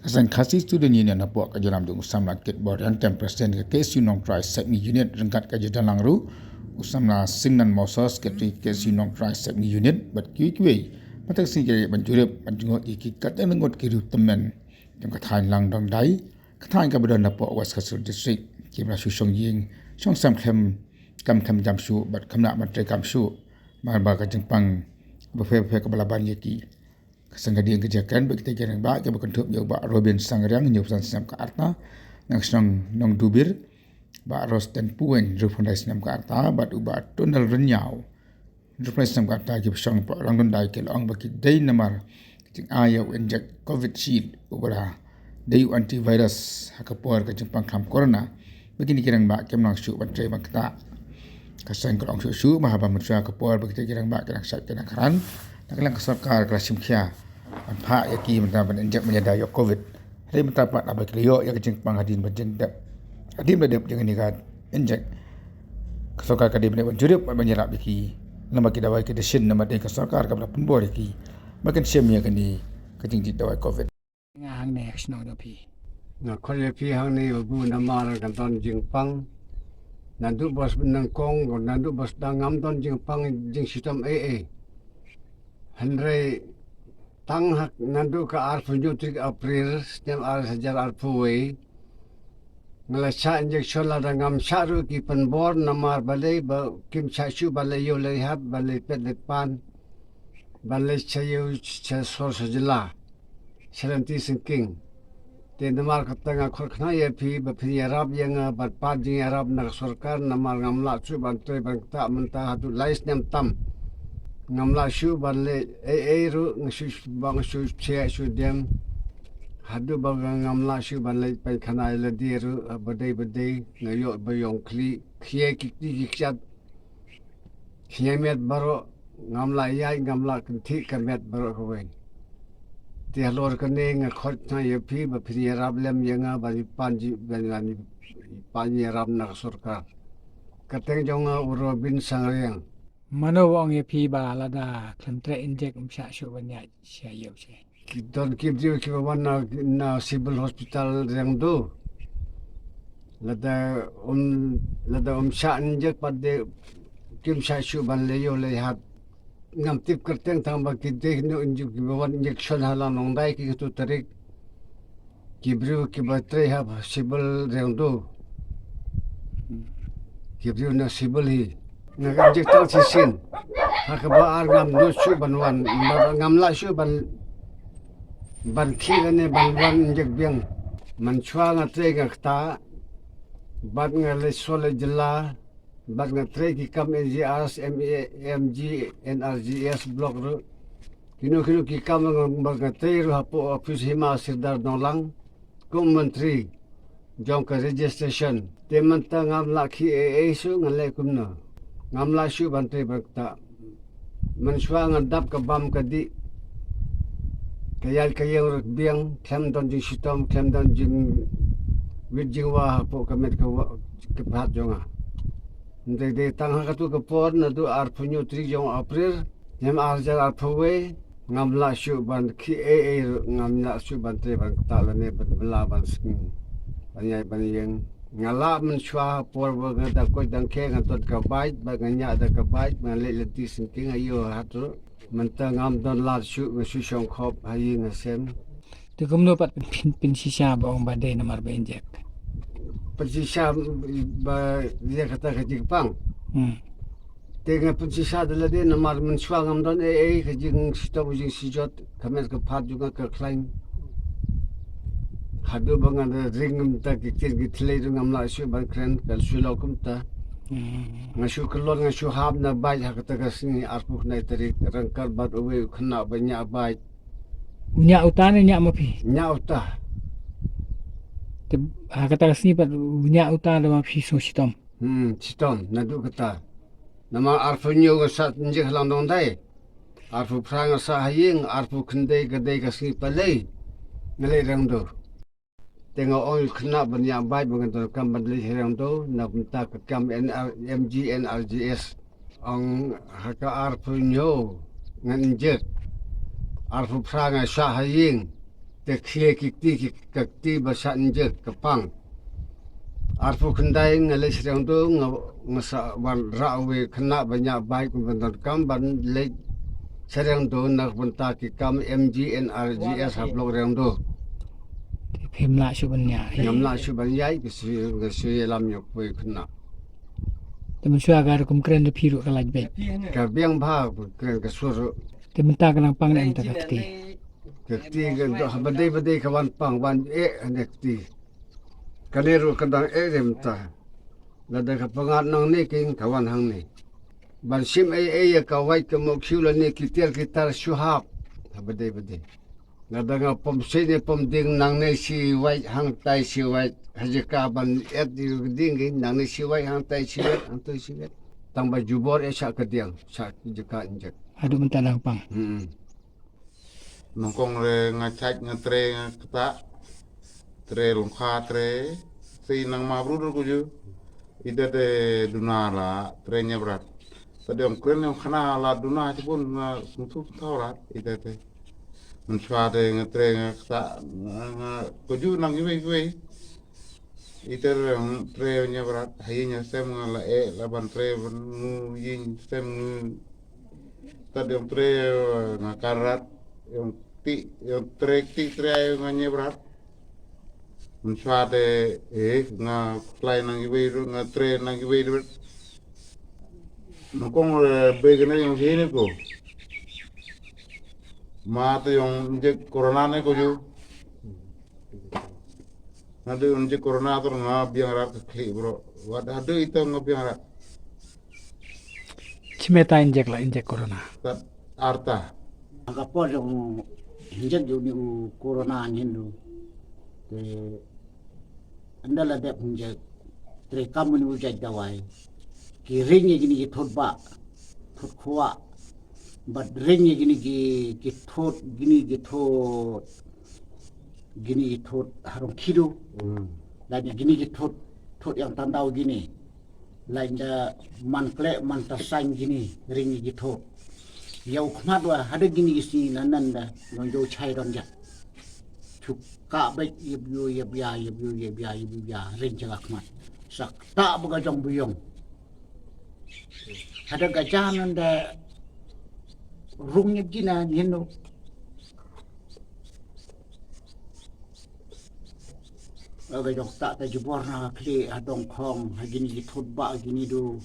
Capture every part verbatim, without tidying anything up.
Ka seng Khasi Student Union hapoh ka jylla mynjur u samla Kitbor Ryngkang, President ka K S U Nongtrai Sepngi Unit, ryngkat ka jylla lang ruh u samla Singnan Mawsor, Secretary K S U Nongtrai Sepngi Unit, bad kiwei kiwei. Mynta ka sngi ki la ban jurip ban jngoh ïa ki katto katne ngut ki riew tymmen jong ka thaiñ Langdongdai, ka thaiñ kaba don hapoh West Khasi Hills District. Ki la shu shong ïing shong sem khlem kam khlem jam shuh bad khlem lah ban trei kam shuh, namar ba ka jingpang bapher bapher kaba la ban ïa ki. Ka seng ka dei ka jingkren bad kita ki rangbah kiba kynthup ïa u Bah Robin Sangriang, hynñiew phew san snem ka rta, na ka shnong Nongdubir, Bah Rosten Puwen, hynriew phew khyndai snem ka rta, bad u Bah Tunal Rynñiaw, hynriew phew khyndai snem ka rta, kiba shong hapoh Langdongdai, ki la ong ba ki dei namar ka jingai ïa u injek Covishield uba la dei u antivirus ha ka por ka jingpang khlam corona. Ba kine ki rangbah kim nang shuh ban trei ban ktah. Ka seng ka la ong shuh shuh ba haba mynshuwa ka por ba kita ki rangbah ki nang shait ki nang kren, na ka liang ka sorkar ka la shim khia ban phah ïa ki mynta ban injek ban ïada ïa u Covid. Hynrei mynta pat haba ki la ïoh ïa ka jingpang hadien ba jin dep, hadien ba dep jong kane ka injek, ka sorkar ka dei ban ïa ban jurip ban ïarap ïa ki. Namar ki dawai ki da shin, namar dei ka sorkar kaba la pynbor ïa ki ba kin shim ïa kane ka jingjied dawai Covid. Nga hangne ha shnong jong phi. Nga khot ïa phi hangne, u bu namar ka don jingpang. Naduh ba sdang nyngkong, naduh ba sdang ngam don jingpang jingshitom ei ei. Hynrei tang ha naduh ka arphew hynñiew tarik April snem ar hajar arphew wei, nga la shah injection, lada ngam shah ruh ki pynbor namar balei ba kim shah shuh ban leit ïew leit hat, ban leit peit leit pan, ban leit sha ïew sha sor sha jylla, sha lynti syngkien. Te namar kata nga khot khnang ïa phi ba phin ïarap ïa nga bad pat jingïarap na ka sorkar, namar ngam lah shuh ban trei ban ktah mynta haduh lai snem tam. Ngam lah shuh ban leh ei ei ruh, nga shu, ba nga shu thiah shu dem. Haduh ba nga ngam lah shuh ban leh pynkhana ïa lade ruh, ba dei ba dei, nga ïoh ba ïong khlieh, khie ki kti ki kjat. Khie met baroh, ngam lah ïaid, ngam lah kynthih ka met baroh kawei. Te halor kane nga khot khnang ïa phi ba phin ïarap lem ïa nga ban pan ji, ban, ban pan ïarap na ka sorkar. Ka kyrteng jong nga u Robin Sangriang. Mano ba ong ïa phi ba lada khlem trei injek ym shah shuh ban ïaid sha ïew sha? Ki don ki briew kiba wan na, na Civil Hospital Riangdo. Lada um, lada um shah injek pat de kim shah shuh ban leit ïew leit hat. Ngam tip kyrteng tang ba ki dei no injek kiba wan injection ha Langdongdai ki katu tarik. Ki briew kiba trei ha Civil Riangdo. Ki briew na Civil hi. Nga injek tang shisien. Ha kaba ar ngam nud shuh ban wan, ngam lah shuh ban, ban khie lane ban wan injek biang. Mynshuwa nga trei nga ktah, bad nga leit sor leit jylla, bad nga trei ki kam N G Rs, M A, M G, N R G S block ruh. Kino kino ki kam nga, bad nga trei ruh hapoh office Hima Sirdar Nonglang kum myntri jong ka registration. Te mynta ngam lah khie ei ei shuh, ngan leh kumno? Ngam lah shuh ban trei ban ktah. Mynshuwa nga dap ka bam ka dih, ka ïaid ka ïeng ruh biang, khlem don jingshitom, khlem don jingwit jingwa hapoh ka met ka wa, ka phad jong nga. Hynrei dei tang ha katu ka por, naduh arphew hynñiew tarik jong April, snem ar hajar arphew wei, ngam lah shuh ban khie ei ei ruh, ngam lah shuh ban trei ban ktah lane ban bylla ban sngi, ban ïaid ban ïeng. Nga lah mynshuwa por ba nga dang koit dang khie nga don ka bike, ba nga ñiah da ka bike, ba nga leit lynti syngkien ha ïew ha hat ruh. Mynta ngam don lad shuh, nga shu shong khop ha ïing ha sem. Te kumno pat pyn, pyn, pynshisha ba ong ba dei namar ba injek? Pynshisha ba ïa kata ka jingpang. Hmm. Te nga pynshisha da lade namar mynshuwa ngam don ei ei, ka jingshitom jingshitom, ka met ka phad jong nga ka khlaiñ. Haduh ba nga da ring mynta ki ktien ki thlei ruh ngam lah shuh ban kren, ka shu long kumta. Hmm. Nga shu kyllon, nga shu hap na bike ha kata ka sngi arphew khyndai tarik, ryngkat bad uwei u khynnah ba ñiah bike. U ñiah uta ne ñiah ma phi? Ñiah uta. Te ha kata ka sngi pat u ñiah uta da ma phi shu shitom? Hmm, shitom, naduh kata. Namar arphew hynñiew nga sah injek ha Langdongdai. Arphew phra nga sah ha ïing, arphew khyndai ka dei ka sngi palei, nga leit Riangdo. Te nga ong ïa u khynnah ban ñiah bike ba nga donkam ban leit ha Riangdo, na bynta ka kam N R, M G N R G S. Ong ha ka arphew hynñiew ngan injek. Arphew phra nga sah ha ïing. Te khie ki kti ki ka kti ba sah nje ka pang. Arphew khyndai nga leit sha Riangdo nga, nga sa wan rah uwei khynnah ba ñiah bike ban donkam ban leit sha Riangdo na ka bynta ki kam M G N R G S ha block Riangdo. Phim lah shuh ban ñiah. Ngam lah shuh ban ñiah, ka shu, ka shu ïalam ïa uwei khynnah. Te mynshuwa ka rukom kren da phi ruh ka lait beit. Ka biang bha kren ka sur ruh. Te mynta ka nang pang ne mynta ka kti. Ka kti ka dok ha ba dei ba dei ka wan pang wan eh ne kti. Kane ruh ka dang eh de mynta. Lada ka pyngngad nangne kin ka wan hangne. Ban shim ei ei ïa ka wait ka mok shu lane ki tiar ki tar shu hap. Ha ba dei ba dei. Lada nga pom shi ne pom ding nangne shi wait hangtai shi wait. Ha jaka ban et ïa ding kin nangne shi wait hangtai shi wait hangtai shi wait. Tang ba jubor eh sha ka diang sha jaka injek. Haduh mynta dang pang. Hmm. Nyngkong re nga chait nga tre nga kta. Tre longkha tre. Sei nang ma bru dur kuju. Ida de duna la tre nyebrat. Tadi ong kren ong khana la duna chibun nga sungtu thau rat. Ida de. Mynshuwa de nga tre nga kta nga, nga kuju nang iwei iwei. Iter, mm, tre nya brat, ha ïing ha sem nga la eh, la ban tre ban ngu ïing sem ngu. Tad ïong tre, eh, nga karat, ïong ti, ïong tre ti tre ayo nga nya brat. Mynshuwa te, eh, nga khlai nang iwei ru, nga tre nang iwei ru. Nyngkong, eh, bei kane ïong hi ne ko. Ma te ïong injek corona ne ko ju. Naduh un jik corona tu nga biang rat ka khlieh bro. Wat haduh ito nga biang rat. Chimeta injek la injek corona. Tat arta. Ka por jong injek jong ni u corona nyin du. Te ynda la dep injek. Tre kam ni u jait dawai. Ki ring ye kini ki thot ba. Thot khwa. Bad ring ye kini ki, ki thot, kini ki thot. Kini ki thot harong khidu. Hmm. Lane kini ki thot, thot ïang tang daw kini. Lane da man khleh, man ta sain kini, ring ki thot. Ïa u khmat wa, hada kini ki sngi nan nan da, nong jo chai dong ja. Chuk ka bek yep yu, yep ya, yep yu, yep ya, yep yu ya, ring jaga khmat. Sak ta baga jong buyong. Hada gaja nan da rung yep jina, nino. Aga jong ta ta jubor na khli ha dong khong, ha gini ki thot ba gini du,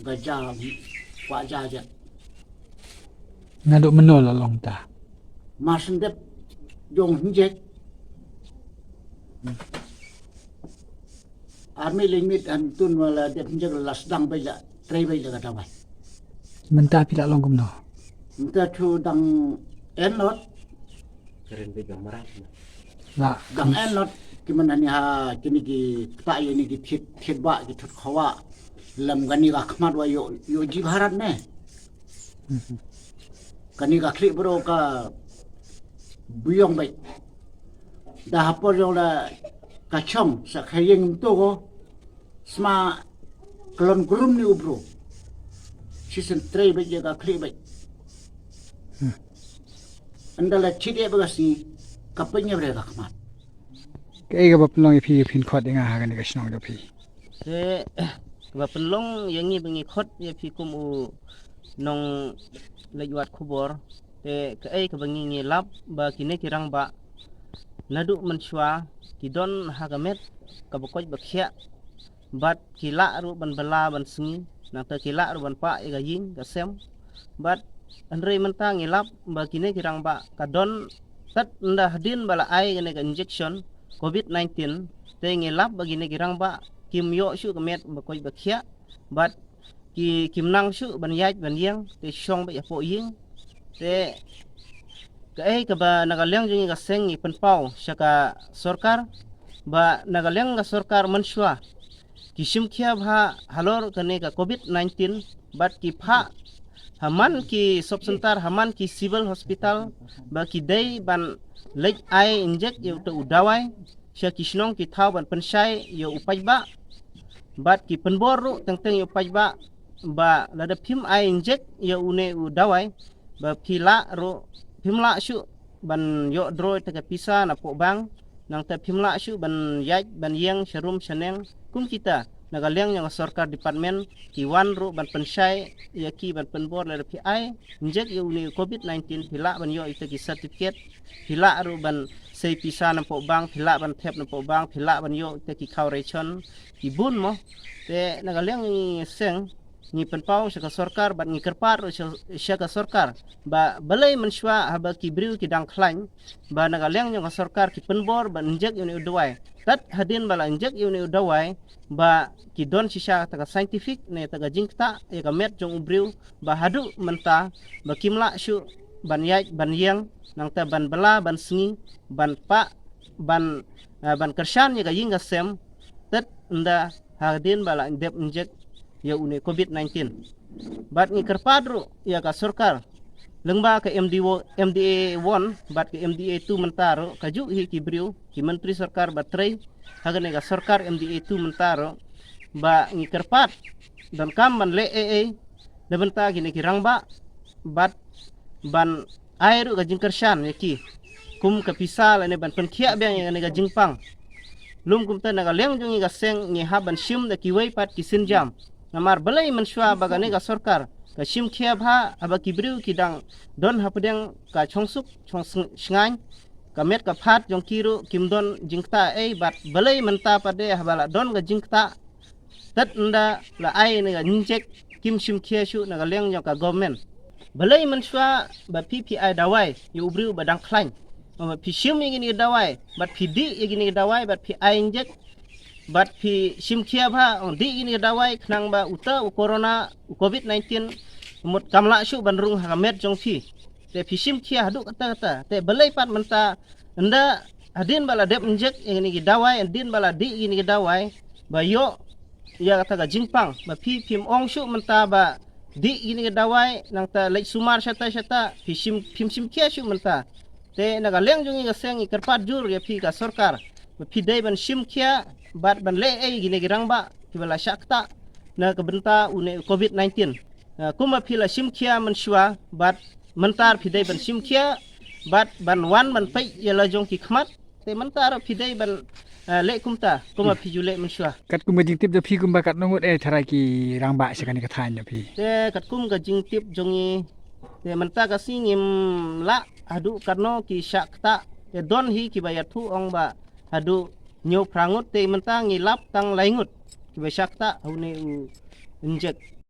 ga ja, kwa ja ja. Nga duk menol la long ta. Mas ndep jong hinjek. Army leng mit han tun wala dep hinjek la sdang bai la, trei bai la kata bai. Mynta phi la long kumno? Mynta chu dang en lot. Karen bai jong marat. La. Dang en lot ki man hani ha kini ki kta ye ni ki thit, thit ba ki thut khawa. Lam gani ka khmat wa yo, yo ji bharat ne. Mhm. Kani ka khlieh bro ka buyong bai. Da hapor jong la ka chong sa khayeng mto ko. Sma klon grum ni u bro. Shisien trei bai ye ka khlieh bai. Hmm. Ynda la chit ye ba ka sngi ka pynïap re ka khmat. Kaei kaba pynlong ïa phi phin khot ïa nga ha kane ka shnong jong phi? Te kaba pynlong ïa ngi ba ngi khot ïa phi kum u nongleit wad khubor. Te kaei kaba ngi ngi lap ba kine ki rangbah naduh mynshuwa ki don ha ka met kaba koit ba khiah. Bad ki lah ruh ban bylla ban sngi, nangta ki lah ruh ban pah ïa ka ïing ka sem. Bad hynrei mynta ngi lap ba kine ki rangbah ka don tat ynda hadien ba la ai kane ka injection covid nineteen, te ngi lap ba kine ki rangbah kim ïoh shuh ka met ba koit ba khiah. Bad ki kim nang shuh ban ïaid ban ïeng, te shong beit hapoh ïing. Te kaei kaba na ka liang jong ngi ka seng ngi pynpaw sha ka sorkar, ba na ka liang ka sorkar mynshuwa ki shim khia bha halor kane ka covid nineteen, bad ki phah ha man ki sub center, ha man ki civil hospital, ba ki dei ban leit ai injek ïa uta u dawai sha ki shnong ki thaw ban pynshai ïa u paidbah. Bad ki pynbor ruh teng teng ïa u paidbah ba lada phim ai injek ïa une u dawai ba phi lah ruh, phim lah shuh ban ïoh draw ïa ka pisa na poh bank, nangta phim lah shuh ban ïaid ban ïeng sharum shaneng kum kita. Na ka liang jong ka sorkar department ki wan ruh ban pynshai ïa ki ban pynbor lada phi ai injek ïa une u covid nineteen, phi lah ban ïoh ïa ki certificate, phi lah ruh ban sei pisa na poh bank, phi lah ban thep na poh bank, phi lah ban ïoh ïa ki khaw ration, ki bun mo. Te na ka liang ngi seng ngi pynpaw sha ka sorkar bad ngi kyrpad ruh sha, sha ka sorkar ba balei mynshuwa haba ki briew ki dang khlaiñ ba na ka liang jong ka sorkar ki pynbor ban injek ïa une u dawai. Tat hadien ba la injek ïa une u dawai ba ki don shisha ta ka scientific ne ta ka jingktah ïa ka met jong u briew ba haduh mynta ba kim lah shuh ban ïaid ban ïeng, nangta ban bylla ban sngi, ban pah, ban, eh, ban kyrshan ïa ka ïing ka sem, tat ynda hadien ba la dep injek ïa une covid nineteen. Bad ngi kyrpad ruh ïa ka sorkar lyngba ka M D O, M D A one bad ka M D A two mynta ruh, kajuh hi ki briew, ki myntri sorkar ba trei ha kane ka sorkar M D A two mynta ruh, ba ngi kyrpad donkam ban leh ei ei na bynta kine ki rangbah bad ban ai ruh ka jingkyrshan ïa ki kum ka pisa lane ban pynkhiah biang ïa kane ka jingpang. Lum kumta na ka liang jong ngi ka seng ngi hap ban shim da kiwei pat ki sienjam. Namar balei mynshuwa ba kane ka sorkar ka shim khia bha haba ki briew ki dang don hapdeng ka shongsuk shong sng-, shngaiñ, ka met ka phad jong ki ruh kim don jingktah ei, bad balei mynta pat de haba la don ka jingktah, tat ynda la ai ne ka injek kim shim khia shuh na ka liang jong ka government. Balei mynshuwa ba phi phi ai dawai ïa u briew ba dang khlaiñ? Ba phi shim ïa kine ki dawai bad phi dih ïa kine ki dawai bad phi ai injek bad phi shim khia bha, ong dih ïa kine ki dawai khnang ba uta u corona, u covid nineteen mut kam lah shuh ban rung ha ka met jong phi. Te phi shim khia haduh katta katta. Te balei pat mynta ynda hadien ba la dep injek ïa kine ki dawai, hadien ba la dih ïa kine ki dawai, ba ïoh ïa kata ka jingpang, ba phi phim ong shuh mynta ba dih ïa kine ki dawai, nangta leit sumar shata shata, phi shim, phim shim khia shuh mynta. Te na ka liang jong ngi ka seng ngi kyrpad jur ïa phi ka sorkar ba phi dei ban shim khia bad ban leh ei ïa kine ki rangbah kiba la shah ktah na ka bynta une u covid nineteen. Ah, kumba phi la shim khia mynshuwa bad mynta phi dei ban shim khia bad ban wan ban peit ïa la jong ki khmat. Te mynta ruh phi dei ban, ah, leh kumta kumba phi ju leh mynshuwa. Katkum ka jingtip jong phi kumba katno ngut eh tharai ki rangbah sha kane ka thaiñ jong phi? Te katkum ka jingtip jong ngi, te mynta ka sngi ngim lah haduh katno ki shah ktah. Te don hi kiba ïathuh ong ba haduh hynñiew phra ngut, te mynta ngi lap tang lai ngut kiba shah ktah ha une u injek.